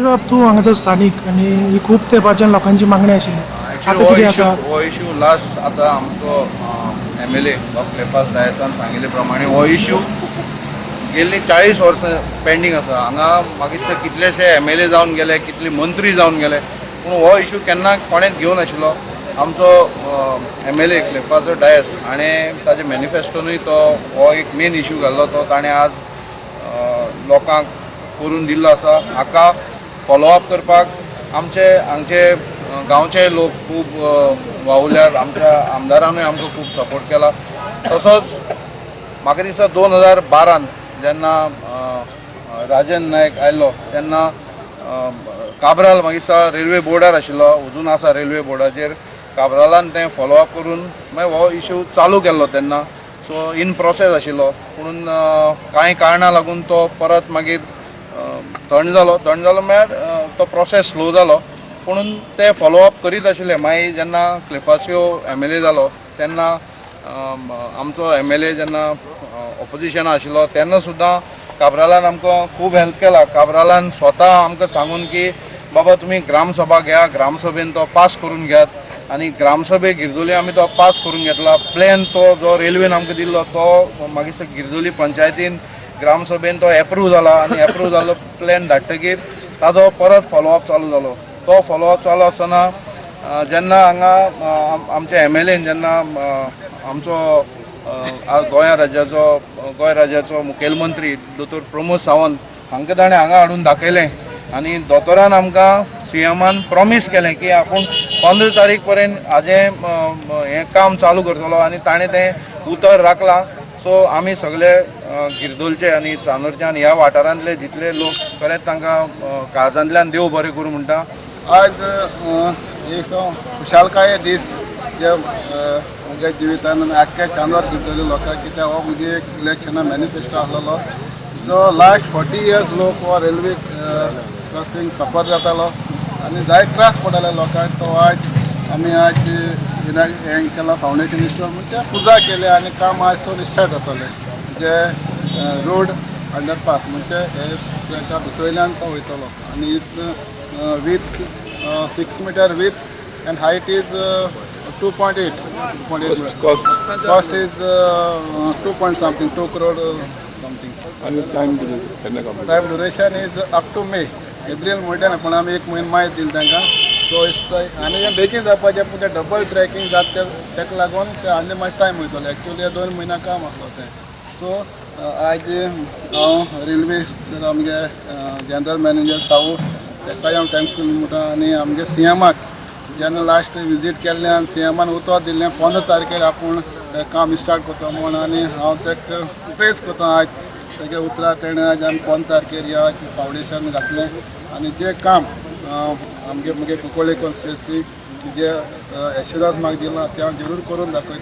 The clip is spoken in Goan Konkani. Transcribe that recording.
बाब, तूं हांगाचो स्थानीक आनी ही खूब तेंपाच्यान लोकांची मागणी आशिल्ली. Actually, आतां हो कितें इशू आसा? हो इशू लास्ट आतां आमचो एमएलए बाब क्लेफास डायसान सांगिल्ले प्रमाणे हो इशू गेल्ली 40 वर्सां पेंडींग आसा. हांगा म्हाका दिसता कितलेशे एमएलए जावन गेले, कितले मंत्री जावन गेले, पूण हो इशू केन्ना कोणेच घेवन नाशिल्लो. आमचो एमएलए क्लेफासो डायस हाणें ताजे मॅनिफेस्टोनूय तो हो एक मेन इशू घाल्लो. तो ताणें आज लोकांक करून दिल्लो आसा. हाका फॉलोअप करपाक आमचे हांगचे गांवचे लोक खूब वावुरल्यार. आमच्या आमदारानूय आमकां खूब सपोर्ट केला. तसोच म्हाका दिसता 2012न जेन्ना राजन नायक आयलो तेन्ना काब्राल म्हाका दिसता रेल्वे बोर्डार आशिल्लो, अजून आसा रेल्वे बोर्डाचेर. काब्रालान तें फॉलोअप करून मागीर हो इशू चालू केल्लो तेन्ना. सो इन प्रोसेस आशिल्लो, पुणून कांय कारणां लागून तो परत मागीर थंड जालो. थंड जालो म्हळ्यार तो प्रोसेस स्लो जालो, पुणून ते फॉलोअप करीत आशिल्ले. मागीर जेन्ना क्लेफासियो एमएलए जालो तेन्ना आमचो एमएलए जेन्ना ऑपोजिशना आशिल्लो तेन्ना सुद्दां काब्रालान आमकां खूब हेल्प केला. काब्रालान स्वता आमकां सांगून की बाबा, तुमी ग्रामसभा घेया, ग्रामसभेन तो पास करून घेयात. आनी ग्रामसभे गिरदोली आमी तो पास करून घेतला प्लॅन. तो जो रेल्वेन आमकां दिल्लो तो मागीर गिरदोली पंचायतीन ग्रामसभेन तो एप्रूव जाला आनी एप्रूव जाल्लो प्लॅन धाडटकीर ताजो परत फॉलोअप चालू जालो. तो फॉलोअप चालू आसतना जेन्ना हांगा आमच्या एमएलएन जेन्ना आमचो गोंय राज्याचो मुखेलमंत्री दोतोर प्रमोद सावंत हांकां ताणें हांगा हाडून दाखयलें आनी दोतोरान आमकां सीएमान प्रॉमीस केलें की आपूण 15 तारीख पर्यंत हाजें हें काम चालू करतलो आनी ताणें तें उतर राखलां. सो आमी सगळे गिरदोलचे आनी चांदोरचे आनी ह्या वाठारांतले जितले लोक खरेंच तांकां काळजांतल्यान देव बरें करूं म्हणटा. आज एक खुशालकाये दीस जे म्हज्या जिवितान आनी आख्ख्या चांदोर गिरदोली लोकांक, कित्याक हो म्हजे एक इलेक्शना मॅनिफेस्टो आसलेलो, जो लास्ट 40 इयर्स लोक हो रेल्वे क्रॉसिंग सफर जातालो आनी जायत त्रास पडटाले लोकांक. तो आज आमी आज हें केला, फावंडेशन इन्स्टॉल म्हणजे पुजा केली आनी काम आयज सून स्टार्ट जातलें, जे रोड अंडरपास म्हणजे हे ट्रॅका भितरल्यान तो वयतलो आनी with 6 meter width and height is 2.8, 2.8. Cost is two point something, 2 crore something. आनी टायम कितें, केन्ना complete? Time duration is up to May, April म्हणटा ना, पूण आमी एक म्हयनो मागीर दिले तांकां. सो आनी हें बेगीन जावपाचें, पूण तें डबल ट्रॅकिंग जाता तें ताका लागून तें आनी मातशें टायम वयतलो. एक्चुली 2 म्हयन्या काम आसलो तें. सो आयज हांव रेल्वे आमगे जनरल मॅनेजर साहू ताकाय हांव थँकफूल म्हणटा आनी आमगे सीएमाक जेन्ना लास्ट विजीट केल्लें आनी सीएमान उतर दिल्लें 15 तारखेर आपूण तें काम स्टार्ट करता म्हूण, आनी हांव ताका प्रेज करता. आयज तेगे उतरां तेणें आज आमी 15 तारखेर ह्या फावंडेशन घातलें आनी जें काम आमगे म्हगे कुंकळ्ळे कॉन्स्टिट्युन्सी जे एश्युरन्स म्हाका दिलां तें हांव जरूर करून दाखयता.